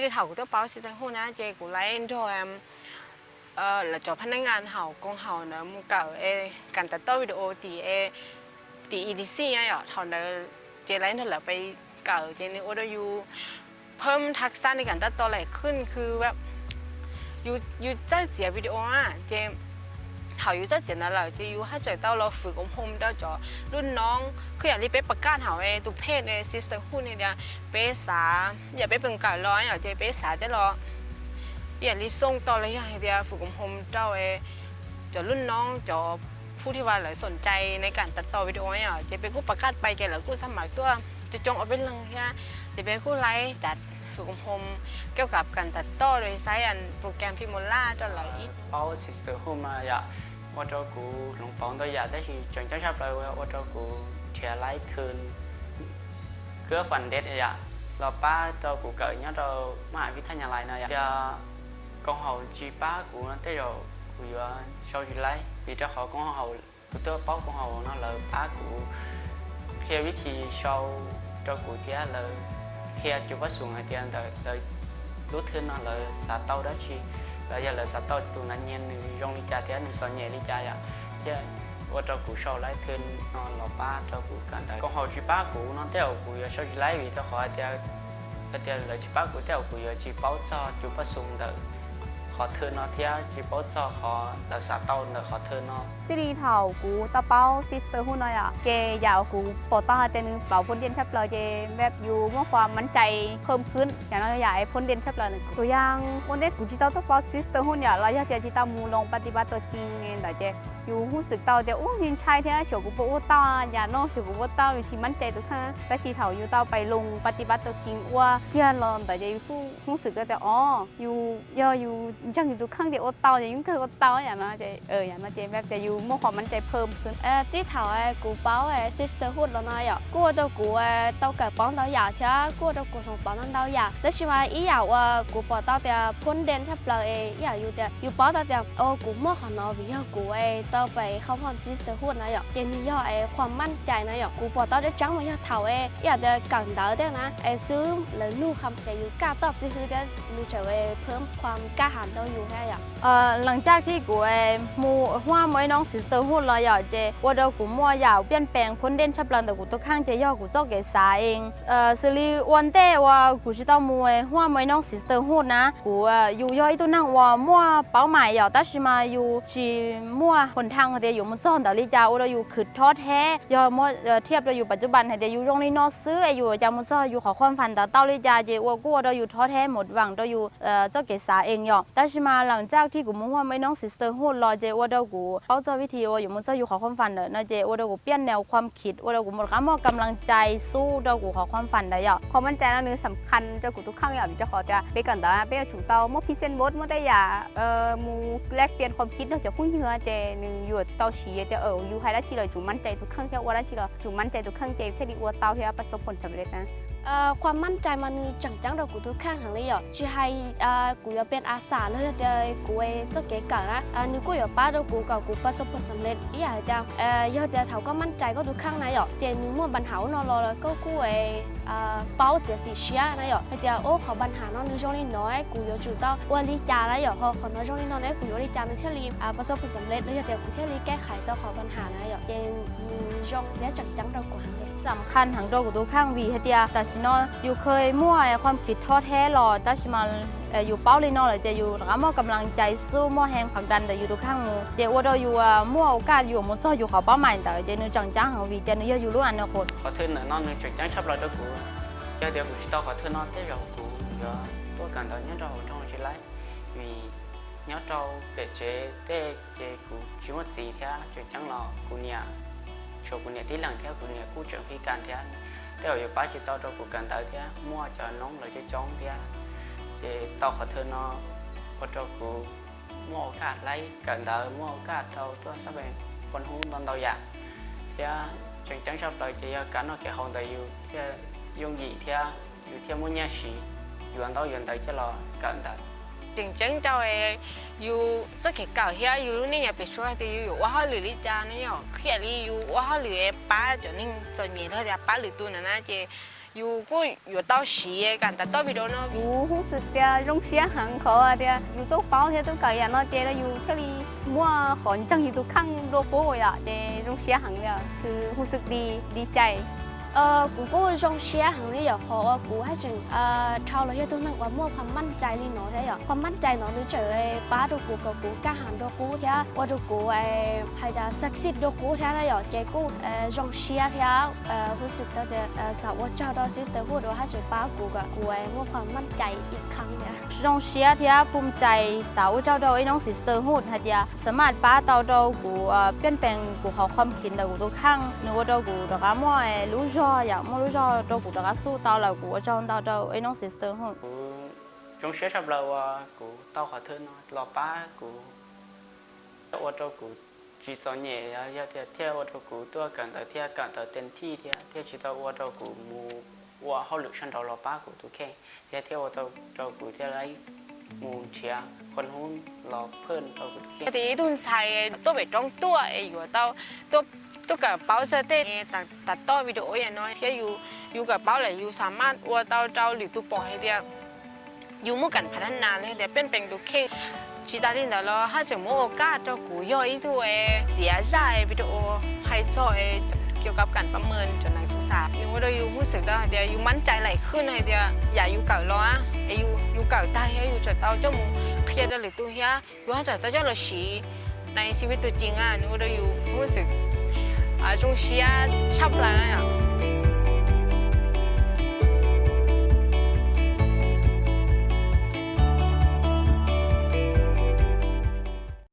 Ê, thảo của tớ báo xin tớ hôn á, chê của lái đòi, ơ, là cho phán ngàn hảo công hảo nở mù cờ, ê, cản tạt to video tí, ê, tí ý đi xì nhá, yọ, thảo nở, chê lái đòi là phải cờ, chê nếu ô đô yu, ເພີ່ມທັກສະໃນການຕັດຕໍ່ຫຼາຍຂຶ້ນ ຄືແບບ ຢູ່ ຢູ່ໃຈເສຍວິດີໂອນະ ເຈ ເຮົາຢູ່ໃຈເສຍນັ້ນແຫຼະ ເຈ ຢູ່ຫາໃຈເຕົ້າລໍຝຶກອົບຮົມເຈົ້າຈອກລຸ້ນນ້ອງ ຄືຢ່າງທີ່ເປັນປະກາດເຮົາໃນຕູເພຈໃນ Sisterhood ນີ້ເດ ເປສາ ຢ່າໄປເປັນການລໍຍ ເຈ ເປສາເຈົ້າລໍ ຢ່າລີສົ່ງຕໍ່ລະຍະໃຫ້ເດ ຝຶກອົບຮົມເຈົ້າ ເອ ຈອກລຸ້ນນ້ອງ ຈອກ ຜູ້ທີ່ວ່າຫຼາຍສົນໃຈໃນການຕັດຕໍ່ວິດີໂອຫຍັງ ຈະເປັນຜູ້ປະກາດໄປແກ່ລະຜູ້ສະໝັກຕົວະ ຈະຈົ່ງເອົາເປັນເລື່ອງທີ່ຈະເປັນຜູ້ໄລ່ຈັດຝຶກອົບຮົມກ່ຽວກັບການຕັດຕໍ່ໂດຍໃຊ້ອັນໂປຣແກຣມ Filmora ຈະຫຼາຍອີກ. ເປົາ Sisterhood ມາຢາ ອວດເຈົ້າກູ ຫຼົງປອງໂຕຢາ ແຕ່ຊິເຈີງຈັງຊັບເລີຍ ອວດເຈົ້າກູ ເທຍໄລທຶນ ເກືອຝັນເດັດຢາ ລາວປ້າເຈົ້າກູເກີດຍາມເຈົ້າມະຫາວິທະຍາໄລນະຢາ ກອງເຮົາຈີປ້າກູນະ ແຕ່ເຈົ້າກູຢູ່ເຊົາຈີໄລ ປີເຈົ້າເຂົາກອງເຮົາ Tutor ເປົາຂອງເຮົາເນາະ ລາວປາກ ເຄຍວິທີເຊົາເຈົ້າກູເທຍ ລາວເຄຍຈຸດປະສົງໃຫ້ເທຍ ລາວ ລາວລຸດທຶນເນາະ ລາວສາເຕົ້າໄດ້ຊິ ລາວຢາກລາວສາເຕົ້າຕູນານຍຽນໜຶ່ງ ຢອງລິຈາເທຍ ໜຶ່ງສອງແຍລິຈາຢາເທຍ ວ່າເຈົ້າກູເຊົາໄລ່ທຶນເນາະ ລາວປາເຈົ້າກູກັນໄດ້ ກໍເຮົາຊິປາກ ເນາະ ແຕ່ເອົາກູຢາເຊົາຊິໄລ່ວິ ແຕ່ຂໍໃຫ້ເທຍ ແຕ່ເທຍລາວຊິປາກ ແຕ່ເອົາກູຢາຊິເປົາຈອກຈຸດປະສົງເດີ ຂໍເທີນເນາະ ເທຍຊິເປົາຈອກ ຂໍລາວສາເຕົ້າເດີ ຂໍເທີນເນາະ. ຈະດີເຖົ້າກູຕາເປົາ Sisterhood ນ້ອຍອະ ເກຢາວກູປໍເຕົ້າແຕ່ໜຶ່ງເປົາພົ້ນເດັ່ນຊັບເລີຍ ເຈແບບຢູ່ມີຄວາມໝັ້ນໃຈເພີ່ມຂຶ້ນ ຢ່າງນ້ອຍຢາກໃຫ້ພົ້ນເດັ່ນຊັບເລີຍ ຕົວຢ່າງ ໂອເນັດ ກູຈິເຕົ້າຕາເປົາ Sisterhood ຍາ ລະຢາກເທຍຈິເຕົ້າໝູ່ລົງປະຕິບັດຕົວຈິງ ດາເຈ ຢູ່ຮູ້ສຶກເຕົ້າເຈ ໂອ້ ຍິງໄຊເທຍ ສຽວກູບໍ່ໂອ້ເຕົ້າ ຢ່າເນາະ ສຽວກູບໍ່ເຕົ້າ ຢູ່ທີ່ໝັ້ນໃຈຕົວຂ້າງ ແຕ່ຊິເຖົ້າຢູ່ເຕົ້າໄປລົງປະຕິບັດຕົວຈິງ ອວກຽນລອນ ດາເຈ ຮູ້ສຶກວ່າຈະ ອໍ ຢູ່ ຍໍຢູ່ ຈັ່ງຢູ່ທຸກຄັ້ງທີ່ອົດເຕົ້າ ຈະຢູ່ເກີດອົດເຕົ້າ ຢ່າງເນາະ ຈະ ເອີ ຢ່າງເນາະ ຈະແບບຈະຢູ່ມີຄວາມໝັ້ນໃຈເພີ່ມຂຶ້ນ. ເອີ ຈີເຖົ້າ ເອີ ກູເປົາ ເອີ Sisterhood ລະເນາະ ຢາ ກູຕົວກູ ເອີ ເຕົ້າເກີດປອງເຕົ້າຢາເທຍ ກູຕົວກູສອງປອງເຕົ້າຢາ ແຕ່ຊິວ່າອີ່ຫຍັງວ່າກູປໍເຕົ້າແຕ່ພົ້ນເດັ່ນແທບເລີ ເອີ ອີ່ຫຍັງຢູ່ແຕ່ ຢູ່ປໍເຕົ້າແຕ່ ໂອ ກູມົກຂອະໜໍວິ ຢາ ກູ ເອີ ເຕົ້າໄປເຂົ້າຮ່ວມ Sisterhood ນະ ຢາ ເຈນີ້ ຢາ ເອີ ຄວາມໝັ້ນໃຈນະ ຢາ ກູປໍເຕົ້າຈະຈັງວ່າ ຢາເຖົ້າ ເອີ ຢາແຕ່ກັງດາວແຕ່ນະ ເອີ ຊືມ ແລະ ໜູຄຳແຕ່ຢູ່ກາຕອບຊື່ໆ ແຕ່ໜູຈະໄວ້ເພີ່ມຄວາມກ້າຫານເຈົ້າຢູ່ແທ້ຢາ ເອີ ຫຼັງຈາກທີ່ກູ ເອີ ໝູ່ຮ່ວມເອີຍນ້ອງ Sisterhood ລະຢາ ເຈ ອວດເອົາກູມົກຢາປ່ຽນແປງພົ້ນເດັ່ນຊັບເລີ ແຕ່ກູຕົກຄັ້ງ ເຈ ຢາ ກູເຈົ້າເກສາເອງ ເອີ ສະລີອວນແຕ່ວ່າ ກູຊິຕ້ອງໝູ່ຮ່ວມເອີຍນ້ອງ Sisterhood ນະ ກູ ເອີ ຢູ່ ຢາ ອີ່ຕຸນັງວ່າມົກເປົ້າໝາຍຢາ ແຕ່ຊິມາຢູ່ ຊິມົກຫົນທາງ ແຕ່ຢູ່ໝົດຈອນຕາລິຈາ ອວດເອົາກູຄືທໍ້ແທ້ ຢາ ເມື່ອທຽບແຕ່ຢູ່ປັດຈຸບັນ ໃຫ້ແຕ່ຢູ່ໂຮງຮຽນເນາະ ຊື້ ເອີ ຢູ່ຈາໝົດຈອນ ຢູ່ຂໍຄວາມຝັນຕາເຕົ້າລິຈາ ເຈ ອວດກູ ອວດເອົາກູທໍ້ແທ້ໝົດຫວັງຕໍ່ຢູ່ ເອີ ເຈົ້າເກສາເອງຢາ ແຕ່ຊິມາຫຼັງຈາກທີ່ກູມາຮ່ວມເອີຍນ້ອງ Sisterhood ລະເຈ ອວດເອົາກູເປົ້າເຈົ້າວິທີ ອວດເອົາກູໝົດຈອນຢູ່ຂໍຄວາມຝັນເດີ ນະ ເຈ ອວດເອົາກູປ່ຽນແນວຄວາມ ຄິດ ອວດເອົາກູໝົດກຳລັງໃຈ ສູ້ເຈົ້າກູຂໍຄວາມຝັນໄດ້ຢາ ຄວາມໝັ້ນໃຈນັ້ນສຳຄັນເຈົ້າກູທຸກຄັ້ງຢາ ເຈົ້າຂໍແຕ່ເປັນກັນດາ ເປັນຖືເຕົ້າ ໝົດພຣີເຊັນບົດ ໝົດແຕ່ຢາ ເອີ ໝູ່ແລກປ່ຽນຄວາມຄິດ ນອກຈາກຜູ້ເຫຍື່ອ ເຈ ໜຶ່ງຢູ່ເຕົ້າຊີ ແຕ່ ເອີ ຢູ່ໃຫ້ໄດ້ຈິເລີຍ ຈູໝັ້ນໃຈທຸກຄັ້ງ ແຕ່ວ່າໄດ້ຈິເລີຍ ຈູໝັ້ນໃຈທຸກຄັ້ງ ເຈ ເທື່ອດີອວດເຕົ້າ ເທື່ອປະສົບຜົນສຳເລັດນະ. ເອີ ຄວາມໝັ້ນໃຈມານຈັ່ງຈັງເຈົ້າກູທຸກຄັ້ງຫັ້ນເລີຍຢາ ຊິໃຫ້ ເອີ ກູຢາເປັນອາສາເລີຍ ແຕ່ກູເອເຈົ້າເກການະ ເອີ ໜຶ່ງກູຢາປາເຈົ້າກູ ເຈົ້າກູປະສົບຜົນສຳເລັດ ອີ່ຫຍັງຈະ ເອີ ຢາແຕ່ເຖົ້າກໍໝັ້ນໃຈກໍທຸກຄັ້ງນະຢາ ເຈ ໜຶ່ງໝົດບັນຫາເນາະ ລະກໍກູເອ ເອີ ເປົ້າເຈຍຈີເຊຍນະຢາ ໃຫ້ແຕ່ ໂອ ເຂົາບັນຫາເນາະ ໜຶ່ງຊ່ອງນີ້ນ້ອຍ ກູຢາຈູເຕົ້າອວດລິຈານະຢາ ເພາະເຂົານ້ອຍຊ່ອງນີ້ນ້ອຍ ກູຢາລິຈານເທື່ອລີ ອາ ປະສົບຜົນສຳເລັດ ແລະ ຢາແຕ່ກູເທື່ອລີແກ້ໄຂຕໍ່ເຂົາບັນຫານະຢາ ເຈ ໜຶ່ງຊ່ອງແລະ ຈັງຈັງເຈົ້າກູຫັ້ນເລີຍ. ສຳຄັນຫາງໂຕກູທຸກຄັ້ງ ວີ ເຮັດເດຍ ແຕ່ຊິເນາະ ຢູ່ເຄີຍມົວຄວາມຄິດທໍ້ແທ້ຫຼໍ ແຕ່ຊິມາ ເອີ ຢູ່ເປົ້າລີເນາະ ແລະ ຈະຢູ່ ລະກະມົກກຳລັງໃຈ ສູ້ ມົກແຮງຜັກດັນ ແຕ່ຢູ່ທຸກຄັ້ງໝູ່ ເຈ ອວດເອົາຢູ່ ມົວໂອກາດ ຢູ່ໝົດຈອນ ຢູ່ເຂົ້າເປົ້າໝາຍ ແຕ່ເຈ ໜຶ່ງຈັງຈັງ ຫາງ ວີ ເຈ ໜຶ່ງ ເອີ ຢູ່ລຸ້ນອະນາຄົດ ຂໍເທີນເນາະ ໜຶ່ງ ຈັງຈັງ ຊັບລາຍໂຕກູ ເດຍ ເດຍ ກູຊິຕ້ອງຂໍເທີນເນາະ ເຕຍ ເຈົ້າກູ ເດຍ ຕົວການຕອນຍອດເຮົາ ເຮົາຊິໄລ່ ວີ ຍອດເຮົາເປເຈ ເຕ ເຈ ກູຊິມົດຈີເທຍ ເຈ ຈັງລອ ກູເນຍ ໂຊ ກູເນຍ ຕິຫຼັງເທຍ ກູເນຍ ກູເຈີພິການເທຍ ແຕ່ວ່າຢູ່ປ້າຊິເຕົ້າໂຕກູກັນເຕີເທຍ ມົວຈະນົງ ລະຈະຈອງເທຍ ເຈ ເຕົ້າຂໍເທີນເນາະ ໂອໂຕກູ ມົວໂອກາດໄລ່ກັນເຕີ ມົວໂອກາດເຕົ້າຕົວສະແບງ ຄົນຮູ້ຕອນເຕົາຢາເທຍ ເຈີງຈັງຊອບເລີຍ ເຈ ຍາການນອກແກ່ຫ້ອງເຕີຢູ່ເທຍ ຍົງຢີເທຍ ຢູ່ເທຍ ມົວຍາສີ ຢວນເຕົ້າຢວນເຕີ ຈະລອກັນເຕີ ເຈີງຈັງເຈົ້າເອ ຢູ່ເຈົ້າເກກາວເທຍ ຢູ່ລຸ້ນນີ້ຍາໄປຊ່ວຍ ແຕ່ຢູ່ ຢູ່ວ່າເຮົາຫຼືລິຈານະ ຍອກເຄຍລີ ຢູ່ວ່າເຮົາຫຼືເອ ປ້າຈອນນິງ ຈອນເຍເລີຍ ແຕ່ປ້າຫຼືຕູນນະ ເຈ Yus kuj yuav tau siv kar tav toj video no. Yus huv swk tias zoo siab heev, qhov tias yus tuaj paub thiab tuaj kawm yam no ces yus thiaj li muaj qhov ntseeg yus tus kheej dua qub yom, ces zoo siab heev li, คือ huv swk ดี ดีใจ. เออ กูก็ซองเชียร์หังเลยหยอก ขอว่ากูให้ถึง เอ่อ เท่าเราเฮียทุกหนึ่งว่ามั่วความมั่นใจลีเนาะ ใช่หยอก ความมั่นใจเนาะ หรือเจอไอ้ป้าตัวกูกับกูกล้าหาญตัวกูเทียว่าตัวกูไอ้ใครจะ succeed ตัวกูเทียนะหยอก เจกู เอ่อ ซองเชียร์เทีย เอ่อ รู้สึกตั้งแต่ เอ่อ สาวว่าเจ้าดาว Sisterhood ว่าให้เจอป้ากูกับกูไอ้มั่วความมั่นใจอีกครั้งเนี่ย ซองเชียร์เทียภูมิใจ สาวว่าเจ้าดาวไอ้น้อง Sisterhood ให้เทีย สามารถปะเตาเตากู เอ่อ เปลี่ยนแปลงกูขอความคิดแล้วกูตัวข้าง นึกว่าเตากูตะกะมั่ว เอ่อ รู้จอ อยากมั่วรู้จอ เตากูตะกะสู้เตาแล้วกูว่าเจ้าเตาเตาไอ้น้อง Sisterhood. กู ซองเชียร์ชับเลยว่ากูเตาขอโทษเนาะ รอป้ากู ว่าเตากูจีจอเนี่ย เทีย เทียว่าเตากูตัวกันแต่เทียกันแต่เต็มที่เทีย เทียจีเตาว่าเตากูมูว่าเขาหลุดชั้นเรา รอป้ากูตัวแข่ง เทีย เทียว่าเตา เตากูเทียไร หมู่เชียร์คนหุ้นรอเพิ่นเตากูเทีย แต่อีตุนชัยตัวไปจ้องตัวเออยู่เตา ตัว ตัวกับเป้าเซอร์เต้ตัด ตัดต่อวิดีโออย่างน้อย เทียอยู่ อยู่กับเป้าแหละ อยู่สามารถอวดเตา เตาหรือตัวปล่อยให้เทีย อยู่มู่กันพัฒนาเลย เทียเปลี่ยนแปลงตัวเข่ง ชีตาลินเดาเราถ้าจะมู่โอกาสเตากูย่ออีตัวเอเสียใจวิดีโอให้จ่อเอเกี่ยวกับการประเมินจนนักศึกษา นึกว่าเตาอยู่รู้สึกได้เทียอยู่มั่นใจไหลขึ้นให้เทีย อย่าอยู่เก่ารออะ เออยู่ อยู่เก่าตาย เออยู่จะเตาเจ้าหมู่เครียดได้หรือตัวเฮีย อยู่ให้เจ้าเจ้าเราชี้ในชีวิตตัวจริงอ่ะ นึกว่าเตาอยู่รู้สึก อ่า ซองเชียร์ชับเลยอ่ะ